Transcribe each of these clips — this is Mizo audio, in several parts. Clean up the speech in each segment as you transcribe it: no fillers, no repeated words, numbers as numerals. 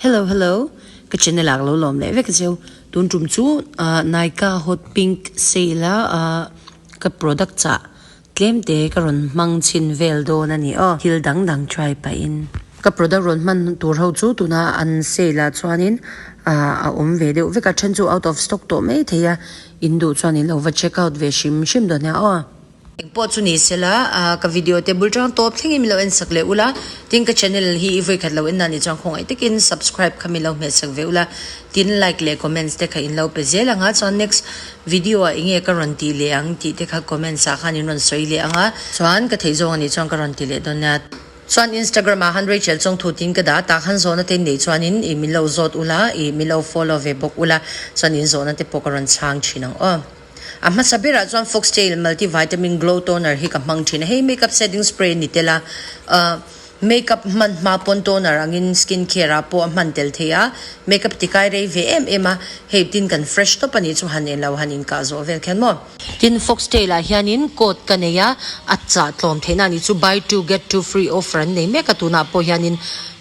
Hello hello ka channel ah ka lo lawm leh vek zeu tun tum chu ah Nykaa hot pink sale a ah ka product chah tlem te ka rawn hmang chhin vel dawn a ni aw thil dang dang try pahin ka product rawn hman tur ho chu tuna an sale ah chuanin ah a awm ve deuh vek a then chu out of stock tawh mai thei a in duh chuan in lo va check out ve hrim hrim dawn nia aw. Engpawh chu ni sela, ka video te bul tang tawp thlengin min lo en sak leh ula, tin ka channel hi i vawikhat lo en na nih chuan khawngaih takin subscribe kha min lo hmeh sak ve ula, tin like leh comments te kha in lo pe zel ang a, chuan next video ah enge ka rawn tih leh ang tih te kha comments ah khan in rawn sawi leh ang a, chuan ka theih zawng a nih chuan ka rawn ti leh dawn nia. Chuan Instagram ah han Rachel Chawngthu tin ka dah tak han zawhna te nei chuanin i min lo zawt ula, i min lo follow ve bawk ula, chuan in zawhna te pawh ka rawn chhang thin ang aw. A hmasa berah chuan Foxtale Multivitamin Glow Toner hi ka hmang thin a, hei makeup setting spray ni tel a, makeup hman hma pawn toner angin skin care ah pawh a hman tel thei a, makeup ti kai rei ve em em a, hei tin kan fresh tawp a nih chu han en lo han inkah zawh vel khian maw. Tin Foxtale ah hianin code ka nei a, a chah tlawm theihna a nih chu buy two get two free offer an nei mek a, tunah pawh hianin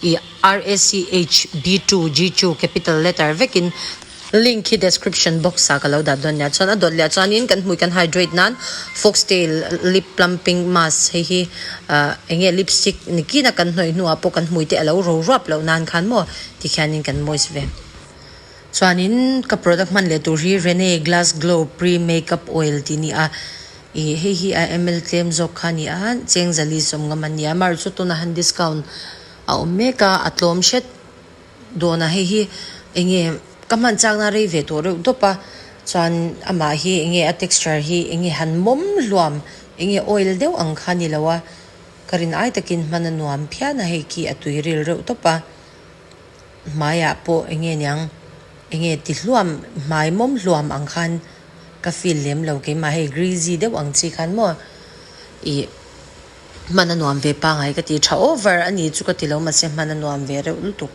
i RACHB2 G2 capital letter vekin Link hi description box ah ka lo dah dawn nia. Chuan a dawt leh ah chuanin kan hmui kan hydrate nan Foxtale lip plumping mask hei hi ah eng nge lipstick ni kin a kan hnawih hnuah pawh kan hmui te a lo ro ruap loh nan khan maw tikhianin kan moist ve. Chuanin ka product hman leh tur hi Renee Glass Glow Pre Makeup Oil tih a ni a, ih hei hi a ml tlem zawk kha a ni a, cheng zali sawm ngam a ni a, amaherawhchu chu tunah han discount a awm mek a, a tlawm hret. Dawn a hei hi enge ka hman chakna rei ve tawh reuh dawp a chuan amah hi enge a texture hi enge han mawm hluam enge oil deuh ang kha ni lo a ka rin ai takin hman a nuam phian a hei khi a tui ril reuh tawp a hmaiah pawh enge niang enge ti hluam hmai mawm hluam ang khan ka feel lem lo keimah hei greasy deuh ang chi khan maw ih. Hman a nuam ve pangai ka ti tha over a ni chu ka ti lo mahse hman a nuam ve reuh lutuk.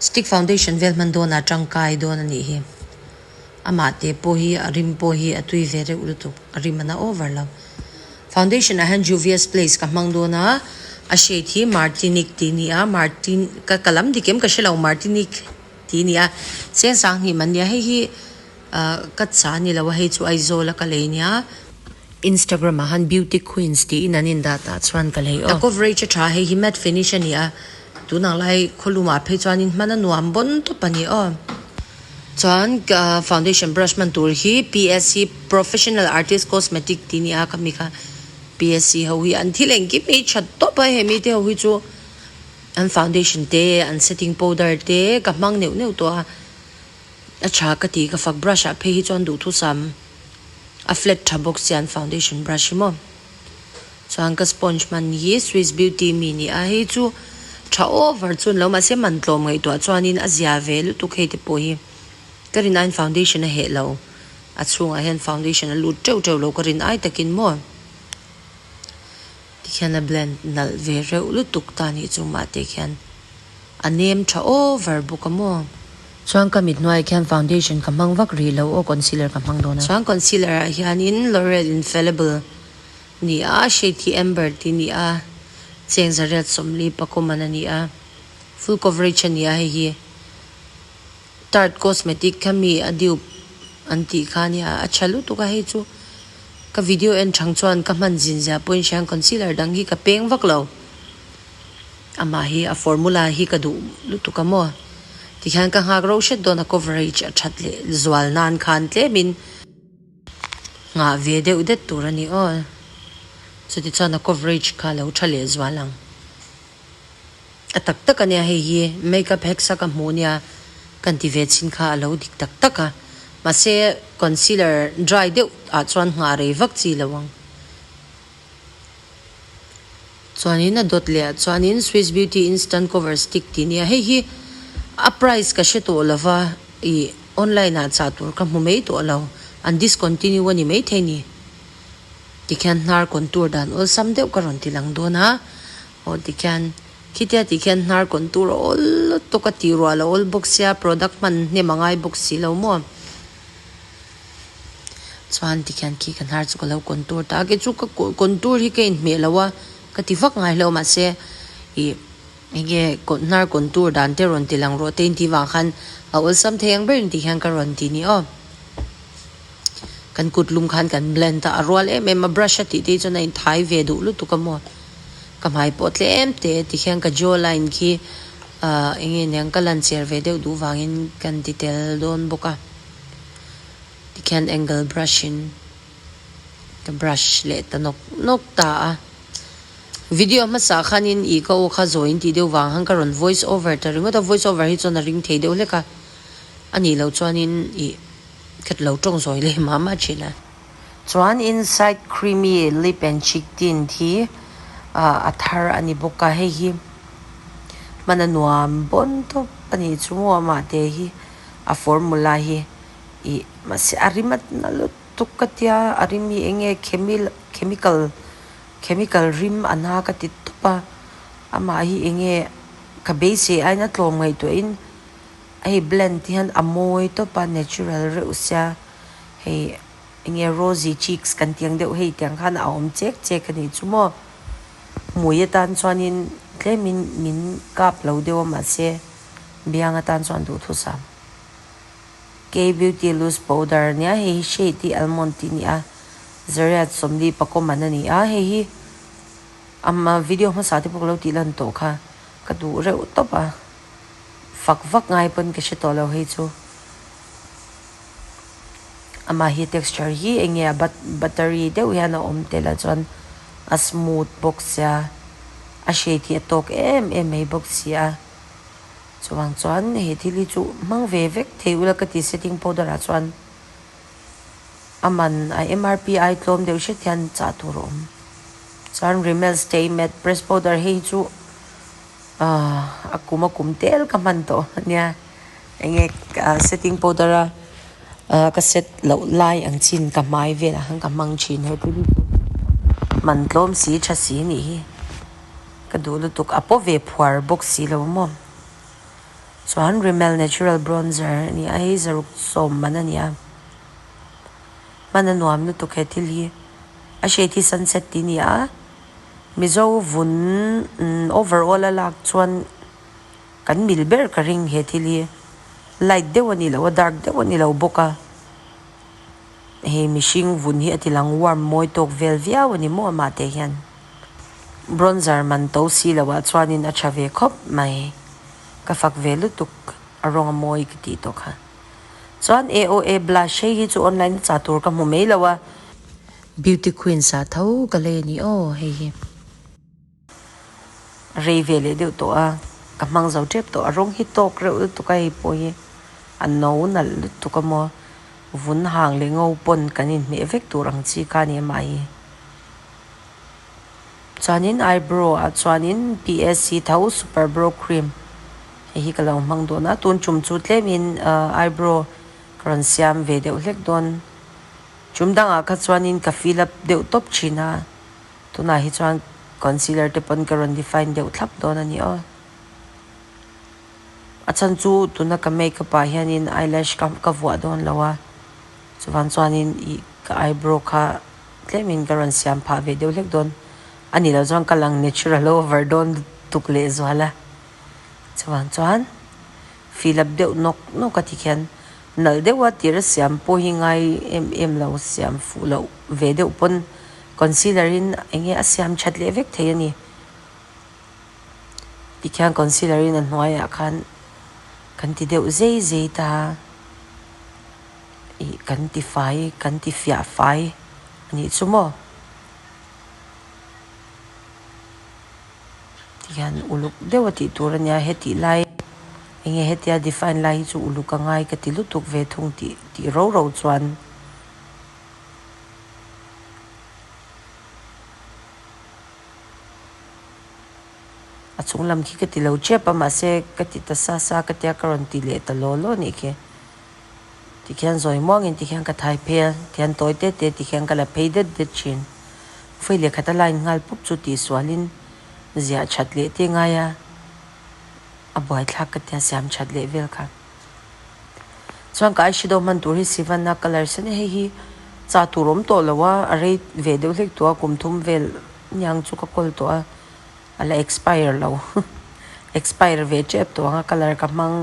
Stick foundation vel hman dawn ah tangkai dawn a nih hi. Amah te pawh hi a rim pawh hi a tui ve reuh lutuk a rim a na over lo. Foundation ah hian Juvia's Place ka hmang dawn a, a shade hi Martinique tih a ni a, Martin ka ka lam dik em ka hre lo Martinique tih a ni a, cheng sanghnih man nia hei hi ah ka cha a ni lo a hei chu Aizawl a ka lei nia. Instagram ah han beauty queens tiin an indah tah chuan ka lei aw. A coverage a tha hei hi matte finish a ni a, tunang lai khawlum ah phei chuanin hman a nuam bawn tawp a ni aw. Chuan foundation brush hman tur hi PSC Professional Artist Cosmetic tih a ni a, khami kha PSC ho hi an thil engkim hi tha tawp a, hemi te ho hi chu an foundation te an setting powder te ka hmang neuh neuh tawh a, a tha ka ti ka fak brush ah phei hi chuan duhthusam. A flat tha bawk sia an foundation brush hi maw. Chuan ka sponge hman hi Swiss Beauty mi ni a, hei chu tha over chu ni lo mahse man tlawm ngaihtuah chuanin a zia ve lutuk hei te pawh hi. Ka rin aiin foundation a heh lo, a chhungah hian foundation a lut teuh teuh lo ka rin ai takin maw. Tikhian a blend nalh ve reuh lutuk ta nih chu mahte khian. A nem tha over bawk a maw? Chuan ka mit hnuaiah khian foundation ka hmang vak rih lo aw concealer ka hmang dawn a. Chuan concealer ah hianin L'Oreal Infallible ni a, shade hi Amber tih ni a, cheng zariat sawmli pakuman a ni a, full coverage a ni a hei hi Tarte Cosmetic kha mi a dupe an tih kha a nia, a tha lutuk a hei chu ka video en chang chuan ka hman zin zia pawhin hria concealer dang hi ka peng vak lo. Amah hi a formula hi ka duh lutuk a maw? Tikhian ka nghak ro hret dawn a coverage a that leh zual nan khan tlemin nghah ve deuh det tur a ni aw. Chutichuan a coverage kha lo tha leh zual ang. A tak tak a nia hei hi makeup hacks a ka hmuh nia kan ti ve chin kha a lo dik tak tak a. Mahse concealer dry deuh ah chuan nghah rei vak chi lo ang. Chuanin a dawt leh ah chuanin Swiss Beauty Instant Cover Stick tih nia hei hi a price ka hre tawh lova ih online ah chah tur ka hmu mai tawh lo an discontinue a ni maithei ni tikhian hnar contour dan awlsam deuh ka rawn ti lang dawn a aw tikhian khitia tikhian hnar contour a awl lutuk a tih ruah a lo awl bawk sia product hman hnem a ngai bawk si lo maw. Chuan tikhian khi ka hnar chu ka lo contour ta a, kei chu ka contour hi ka inhmeh lo a, ka ti vak ngai lo mahse ih Enge hnar contour dan te rawn ti lang rawh te intih vang khan a awlsam thei ang ber intih hian ka rawn ti ni aw. Kan kut lum khan kan blend a, a rual em em a, brush a tih te hi chuan a inthai ve duh lutuk a maw. Ka hmai pawh tlem te ti hian ka jaw line khi ahh enge niang ka lan cher ve deuh duh vangin kan ti tel dawn bawk a. Tikhian angle brush in ka brush leh ta nawk nawk ta a. Video hmasa khanin ih ka aw kha zawi in tih deuh vang han ka rawn voice over ta ringawt a, voice over hi chuan a ring thei deuh hlek a, a nih loh chuanin ih ka lo tawng zawi leh mah mah thin a. Chuan inside creamy lip and cheek tint hi ah a thar a ni bawk a, hei hi hman a nuam bawn tawp a nih chu maw amah te hi a formula hi ih mahse a rim a na lutuk ka tia a rim hi eng nge chemical Chemical rim a na ka ti tawp a, amah hi eng nge ka beisei aiin a tlawm ngaihtuahin hei blend te hian a mawi tawp a natural reuh sia hei eng nge rosy cheeks kan tih ang deuh hei tiang khan a awm chek chek a nih chu maw hmui atan chuanin tlemin min kap lo deuh a mahse biang atan chuan duhthusam. Kay Beauty Loose Powder a nia, hei hi shade hi almond tih a ni a, Zariat 40 pakawm an a ni a, hei hi ama video hmasa te pawh ka lo tih lan tawh kha ka duh reuh tawp a, fak vak ngai pawn ka hre tawh lo hei chu. Amah hi texture hi eng nge a buttery deuh hian a awm tel a chuan a smooth bawk sia, a shade hi a tawk em em mai bawk si a. Chuvang chuan he thil hi chu hmang ve vek thei ula ka ti setting powder ah chuan a man a MRP ai tlawm deuh hret hian chah tur a awm. Chuan Rimmel Stay Matte Press Powder hei hi chu ahh a kum a kum tel ka hman tawh ania enge setting powder a ahh ka set loh lai ang chin ka hmai velah khan ka hmang thin he thil hi chu man tlawm si tha si nih hi. Ka duh lutuk a paw ve phuar bawk si lo maw. Chuan Rimmel Natural Bronzer a ni a, hei zaruk sawm man a ni a. Hman a nuam lutuk he thil hi. A shade hi sunset tih a ni a, Mizo vun overall a lak chuan kan mil ber ka ring he thil hi. Light deuh a ni lo a, dark deuh a ni lo bawk a. Hei mihring vun hi a ti lang warm mawi tawk vel viau a ni maw amah te hian. Bronzer man to si lo ah chuanin a tha ve khawp mai. Ka fak ve lutuk a rawng a mawi ka tih tawh kha. Chuan AOA blush hei hi chu online a chah tur ka hmu mai lo a. Beauty queen sa tho ka lei a ni aw hei hi. Rei ve leh deuh tawh a, ka hmang zo tep tawh. A rawng hi tawk reuh lutuk a hei pawh hi a no nalh lutuk a maw. Vun hang leh ngo pawn kan inhmeh vek tur ang chi kha a ni amah hi. Chuanin eyebrow ah chuanin PSC tho super brow cream hei hi ka lo hmang dawn a, tun tum chu tlemin eyebrow ka rawn siam ve deuh hlek dawn. Tum dangah kha chuanin ka fill up deuh tawp thin a. Tunah hi chuan concealer te pawn ka rawn define deuh thlap dawn a ni aw. A chhan chu tuna ka makeup ah hianin eyelash ka ka vuah dawn lo a, chuvang chuanin ih ka eyebrow kha tlemin ka rawn siam phah ve deuh hlek dawn a ni loh chuan ka lang natural over dawn lutuk lehzual a. Chuvang chuan fill up deuh nawk nawk a tikhian nalh deuh a tir a siam pawh hi ngai em em lo siam fuh loh ve deuh pawn Concealer in enge a siam that leh vek thei a ni. Tikhian concealer in a hnuaiah khan kan ti deuh zei zei ta ih kan ti fai kan ti fiah fai a nih chu maw. Tikhian uluk deuh a tih tur a nia hetih lai enge hetia define lai hi chu uluk a ngai ka ti lutuk ve thung tih tih ro ro chuan. A chung lam khi ka ti lo tep a mahse ka ti ta sa sa ka tia ka rawn ti leh ta law law nih khi. Tikhian zawi muangin tikhian ka thai phei a, tihian tawi te te tikhian ka la phei det det thin. Vawi leh khat a line nghal pup chu tihsualin ziah that leh te ngai a, a buaithlak ka tia siam that leh vel kha. Chuan ka eyeshadow hman tur hi Sivanna colour sen a hei hi chah tur awm tawh lo a, a rei ve deuh hlek tawh a kum thum vel niang chu ka kawl tawh a, a la expire lo. Expire ve tep tawh ang a colour ka hmang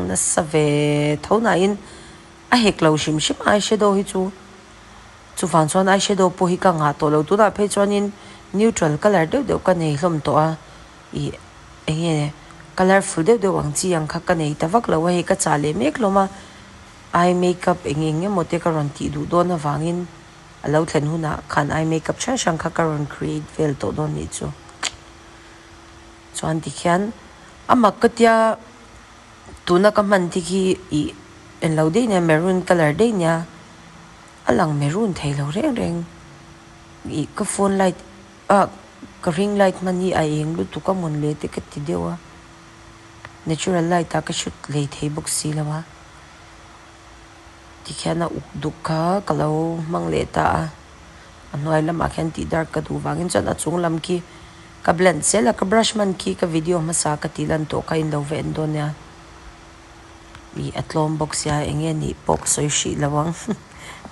nasa ve tho nain a hek lo hrim hrim a eyeshadow hi chu chuvang chuan eyeshadow pawh hi ka ngah tawh lo tunah phei chuanin neutral colour deuh deuh ka nei hlawm tawh a ih eng nge colourful deuh deuh ang chi ang kha ka nei ta vak lo a hei ka chah leh mek hlawm a eye makeup eng eng emaw te ka rawn tih duh dawn avangin a lo thlen hunah khan eye makeup hrang hrang kha ka rawn create vel tawh dawn nih chu. Chuan tikhian a mak ka tia tuna ka hman te khi ih englo daih nia maroon colour daih nia a lang maroon thei lo reng reng ih ka phone light ah ka ring light hman hi a eng lutuk a mawn le te ka ti deuh a natural light ah ka shoot lei thei bawk si lo a tikhian a uk duk kha ka lo hmang leh ta a. A hnuai lamah khian tih dark ka duh vangin chuan a chung lam khi ka blend zel a, ka brush hman khi ka video hmasa ka tih lan tawh kha in lo va en dawn nia. Ih a tlawm bawk sia eng nge nih pawh ka sawi hrih lo ang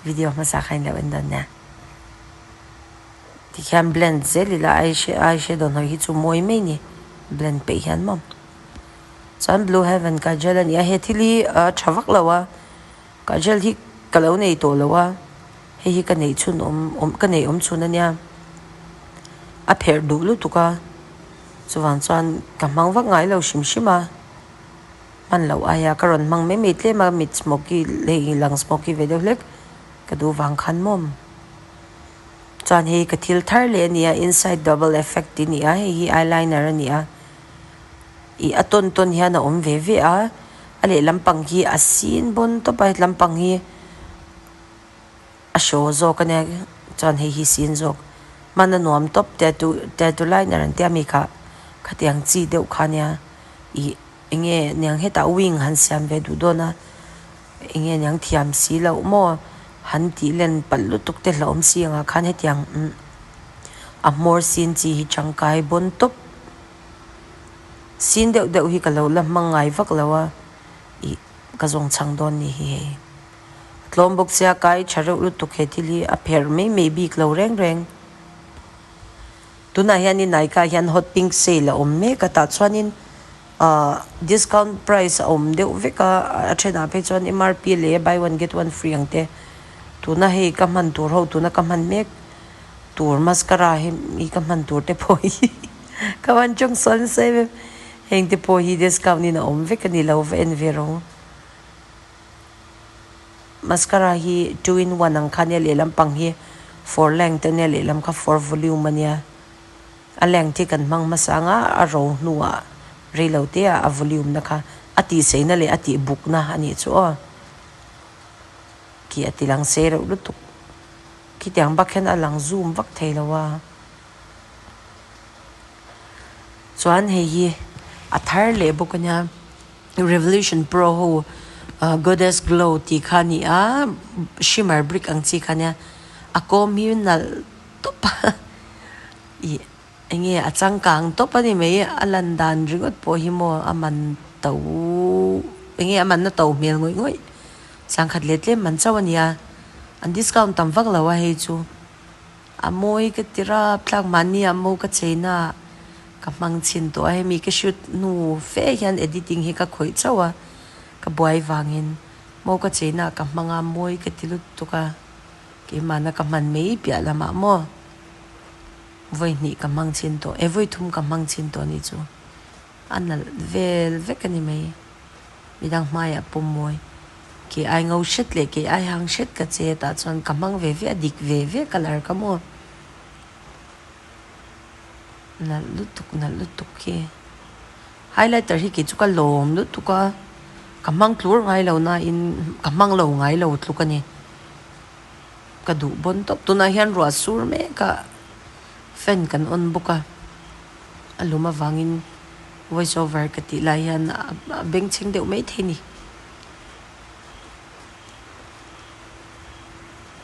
video hmasa kha in lo en dawn nia. Tikhian blend zel ila eyeshadow hnawih hi chu mawi mai ni blend peih hian maw. Chuan blue heaven kajal a ni a, he thil hi a tha vak lo a. Kajal hi ka lo nei tawh lo a, hei hi ka neih chhun awm awm ka neih awm chhun a nia, a pherh duh lutuk a, chuvang chuan ka hmang vak ngai lo hrim hrim a, hman loh aia ka rawn hmang mai mai tlem a, mit smoky hei lang smoky ve deuh hlek ka duh vang khan maw. Chuan hei ka thil thar leh a ni a, inside double effect tih a ni a, hei hi eyeliner a ni a. Ih a tawn tawn hian a awm ve ve a, a lehlam pang hi a sin bawn tawp a hetlam pang hi a hraw zawk a nia chuan hei hi sin zawk hman a nuam tawp tattoo tattoo liner an tia mi kha khatiang chi deuh kha nia ih eng nge niang hetah wing han siam ve duh dawn a eng nge niang thiam si loh maw han tih len palh lutuk te hlauhawm si angah khan hetiang a hmawr sin chi hi tangkai bawn tawp. Sin deuh deuh hi ka lo la hmang ngai vak lo a, ih ka zawng chhang dawn ni hi hei. A tlawm bawk sia kai tha reuh lutuk he thil hi a pherh mai mai bik lo reng reng. Tunah hianin Nykaa hian hot pink sale a awm mek a tah chuanin ahh discount price a awm deuh vek a, a thenah phei chuan MRP leh buy one get one free ang te. Tuna hei ka hman tur ho tuna ka hman mek tur mascara hi mi ka hman tur te pawh hi ka van chawng sawn nasa em em heng te pawh hi discount in a awm vek a ni lo va en ve rawh mascara hi two in one ang kha nia lehlam pang hi for length ania lehlam kha for volume ania a length hi kan hmang hmasa anga a ro hnuah reilo te ah a volume na kha a tihseina leh a tihbukna a nih chu aw khi a ti lang sei reuh lutuk. Khitiang bak hian a lang zoom vak thei lo a. Chuan hei hi a thar leh bawk a nia Revolution Pro ho Goddess Glow tih kha a ni a shimmer brick ang chi kha a nia a kawm hi nalh tawp a ih eng nge a changkang tawp a ni mai a lan dan ringawt pawh hi maw a man to eng nge a manna to hmel ngawih ngawih. Sangkhat leh tlem man chauh a nia, an discount tam vak lo a hei chu. A mawi ka ti rap thlak mahni ah mo ka cheina ah ka hmang chhin tawh a, hemi ka shoot hnu fe hian editing hi ka khawih chauh a, ka buai vangin mo ka cheina ah ka hmang a, mawi ka ti lutuk a, keimahna ka hman mai piah lamah maw vawi hnih ka hmang chhin tawh, e vawi thum ka hmang chhin tawh a nih chu, a nalh vel vek a ni mai. Midang hmaiah pawm mawi. Kei ai ngo hret leh kei ai hang hret ka che tah chuan ka hmang ve ve a dik ve ve colour ka maw. Nalh lutuk nalh lutuk khi. Highlighter hi kei chu ka lawm lutuk a ka hmang tlur ngai lo nain ka hmang lo ngai lo tluk a ni. Ka duh bawn tawp tunah hian ruah sur mek a fan kan on bawk a a lum avangin. Voice over ka tih lai hian a bengchheng deuh mai thei ni.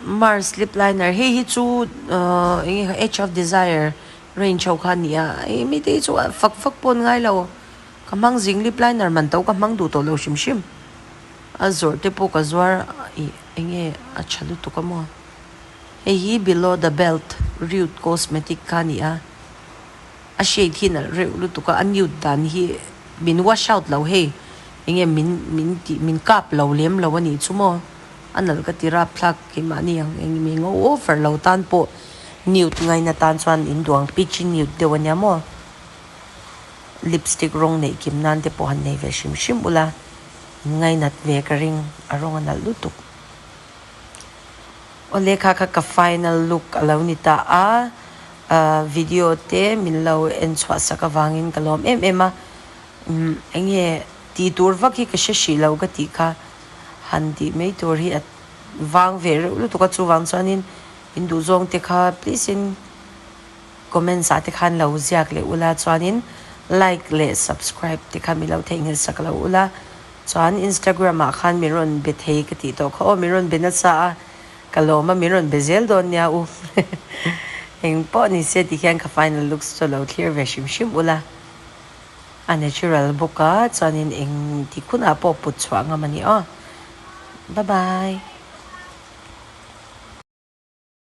Mars lip liner hei hi chu ahh eng nge Edge of Desire range ho kha a ni a hei mi te hi chu fak fak pawh an ngai lo ka hmang zing lip liner man to ka hmang duh tawh lo hrim hrim a zawrh te pawh ka zuar ih eng nge a tha lutuk a maw hei hi below the belt Rude cosmetic kha a ni a. A shade hi nalh reuh lutuk a, a nude dan hi min wash out lo hei enge min min tih min kap lo lem lo a nih chu maw a nalh ka ti rapthlak keimahni ang eng mi ngo over lo tan pawh nude ngaina tan chuan in duang peachy nude deuh a nia maw lipstick rawng neih kim nan te pawh han nei ve hrim hrim ula in ngainat ve ka ring a rawng a nalh lutuk. Aw lehkha kha ka final look a lo ni ta a, video te min lo en chhuah sak avangin ka lawm em em a, umm eng nge tih tur vak hi ka hre hrih lo ka tih kha han tih mai tur hi a vang ve reuh lutuk a, chuvang chuanin in duhzawng te kha please in comments ah te khan lo ziak leh ula chuanin like leh subscribe te kha min lo theihnghilh sak lo ula. Chuan Instagram ah khan min rawn be thei ka tih tawh kha aw, min rawn be nasa a, ka lawm a, min rawn be zel dawn nia u. Eng pawh ni se ti hian ka final looks chu lo thlir ve hrim hrim ula, a natural bawk a, chuanin eng ti khunah pawh put chhuah ngam a ni aw. Bye bye.